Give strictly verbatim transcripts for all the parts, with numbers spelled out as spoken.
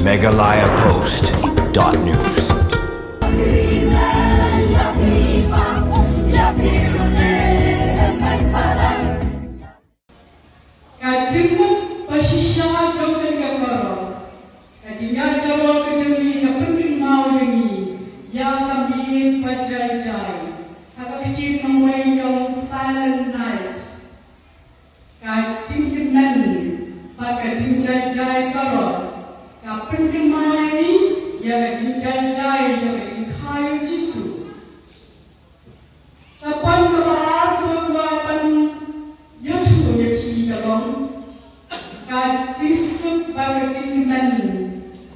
Meghalaya Post dot news. Ka jingmut ba shisha jong kane ka koror, ka jingïaid koror ka jong ngi ka pynkynmaw ïa ngi ïa ka miet ba jai jai, ha ka ktien nongwei ka ong Silent Night. Ka jingkmen bad ka jingjai jai koror ka pynkynmaw ïa ngi ïa ka jingjai jai jong ka jingkha ïa u Jisu. Ka point kaba ar kaba kwah ban ïathuh ïa phi ka long ka jingsuk bad ka jingkmen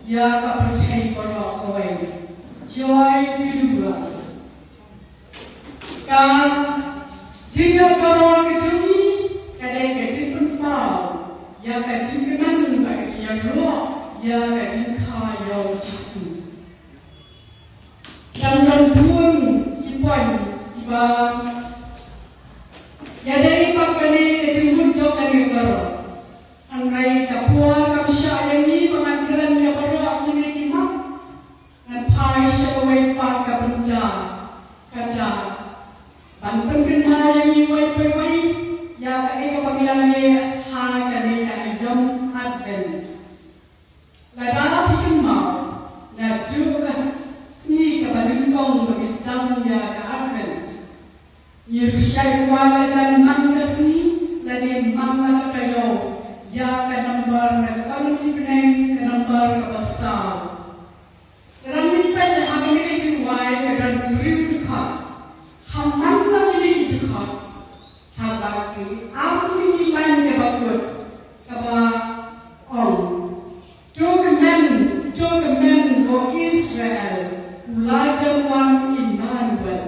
ïa ka pyrthei baroh kawei. Joy to the world. Ka jingïaid koror ka jong ngi ka dei ka jingpynpaw ïa ka jingkmen bad ka jingïaroh ïa ka jingkha ïa u Jisu. Dang don bun ki point kiba ïadei bad kane ka jingmut jong kane ka koror. Hynrei ka por kam shah ïa ngi ba ngan kren ïa baroh kine ki mat. Ngan phai sha kawei pat ka bynta, kata ban pynkynmaw ïa ngi wei pa wei ïa kaei kaba ngi la leh ha kane ka aïom Advent. Lada phi kynmaw, naduh ka sngi kaba nyngkong ba ngi sdang ïa ka Advent, ngi pyrshah kwah la jan man ka sngi lane man la ka taïew ïa ka nambar na ka Koit Jingpyneng, ka nambar kaba saw. Lada ngin peit ha kane ka jingwai ka don hynriew dkhot. Ha man la kine ki dkhot, ha la ki artylli ki lain kiba kut, kaba ong: To kmen, to kmen ko Israel, u la jan wan Immanuel.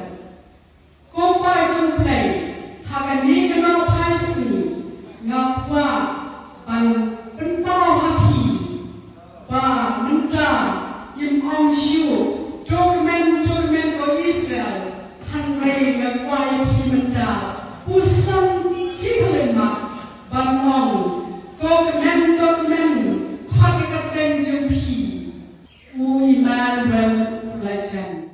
Ko Kpa jong U Blei, ha kane ka nohphaisngi nga kwah ban pynpaw ha phi ba mynta ngim ong shuh to kmen, to kmen ko Israel, hynrei nga kwah ïa phi mynta puson shi khyllipmat ban ong: To kmen, to kmen, khot ïa ka kyrteng jong phi, u Immanuel u la jan.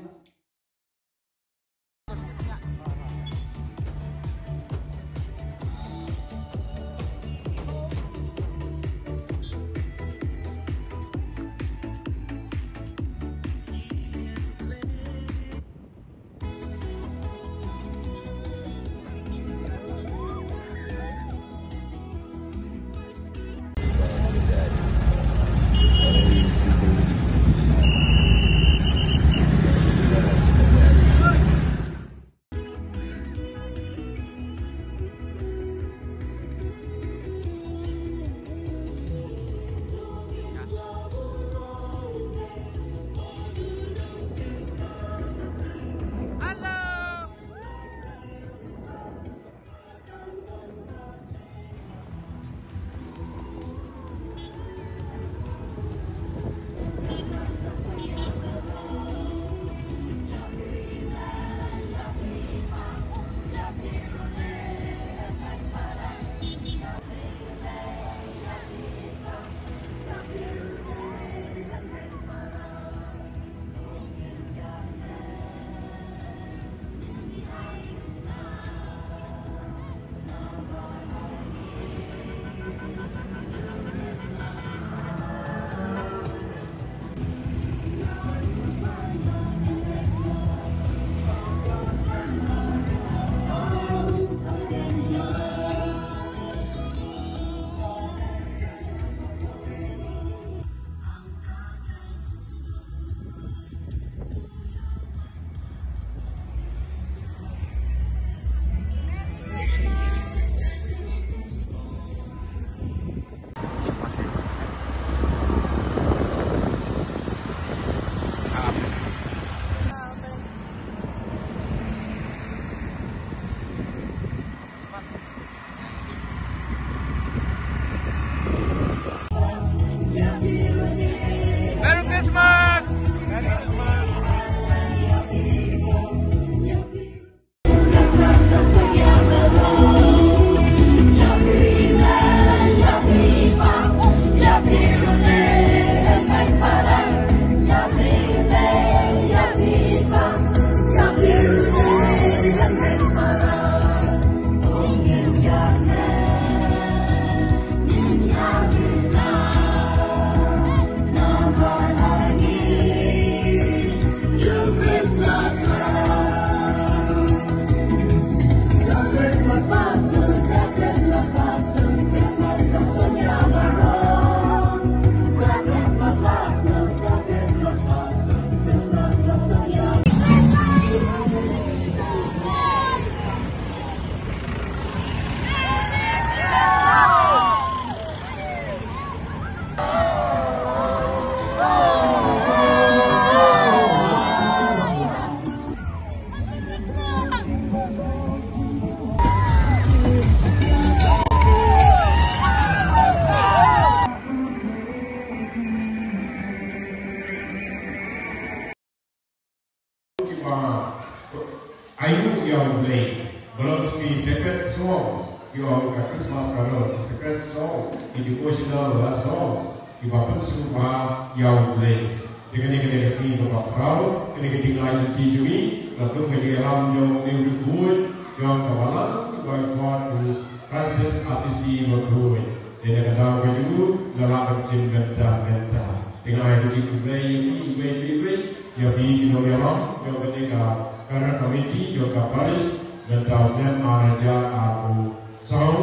Ïa U Blei. Ba long ki sacred songs, ki ong ka Christmas carol, ki sacred songs, ki devotional love songs, kiba pynsngewbha ïa U Blei. Te kane ka dei ka sngi kaba khraw, kane ka jingai lynti jong ngi, la kum ka jingïalam jong u riewkhuid jong ka balang, u Balang Francis Assisi bakhuid. Te na ka daw ka jong u, la lah ban shim bynta bynta. Te nga ai ka jingkhublei ïa phi iwei pa iwei, ïa phi ki nongïalam jong kane ka, ka committee jong ka parish, bynta u snem ar hajar arphew saw,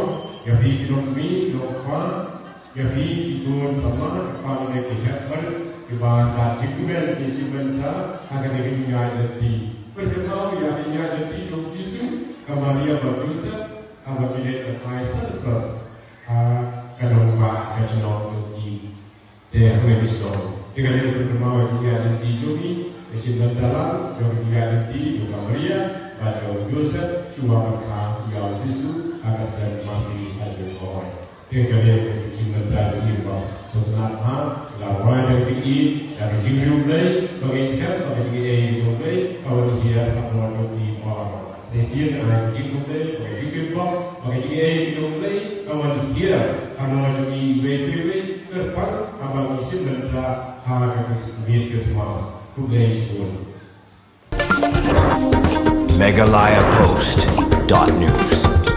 ïa phi ki nongkmie nongkpa, ïa phi ki khun samla, ki kpa lane ki helper, kiba la jingkmen ïa shim bynta ha kane ka jingïaid lynti. Pynban ïa ka jingïaid lynti jong u Jisu, ka Maria bad u Joseph, haba ki leit ban phai census ha ka nongbah ka shnong jong ki. Te ha kane ka shnong, te ka dei ka pynban ïa ka jingïaid lynti jong ngi, ka shim bynta lang jong ka jingïaid lynti jong ka Maria bad jong u Joseph, shuwa ban kha ïa u Jisu ha ka sem masi ha jong ka hoi. Te ka dei ka jingïaid lynti jong ngi ba to tnat ha la wai da ka jingïeit, da ka jingriewblei, ba ngi skhem ba ka jingïeit jong U Blei ka wan hiar ha ka bor jong ngi baroh. Shisien ai ka jingkhublei, ba ka jingkyrpad, ba ka jingïeit jong U Blei ka wan hiar ha ka bor jong ngi iwei pa iwei, kyrpang haba ngi shim bynta ha ka miet Christmas. Khublei shibun. Meghalaya Post dot news.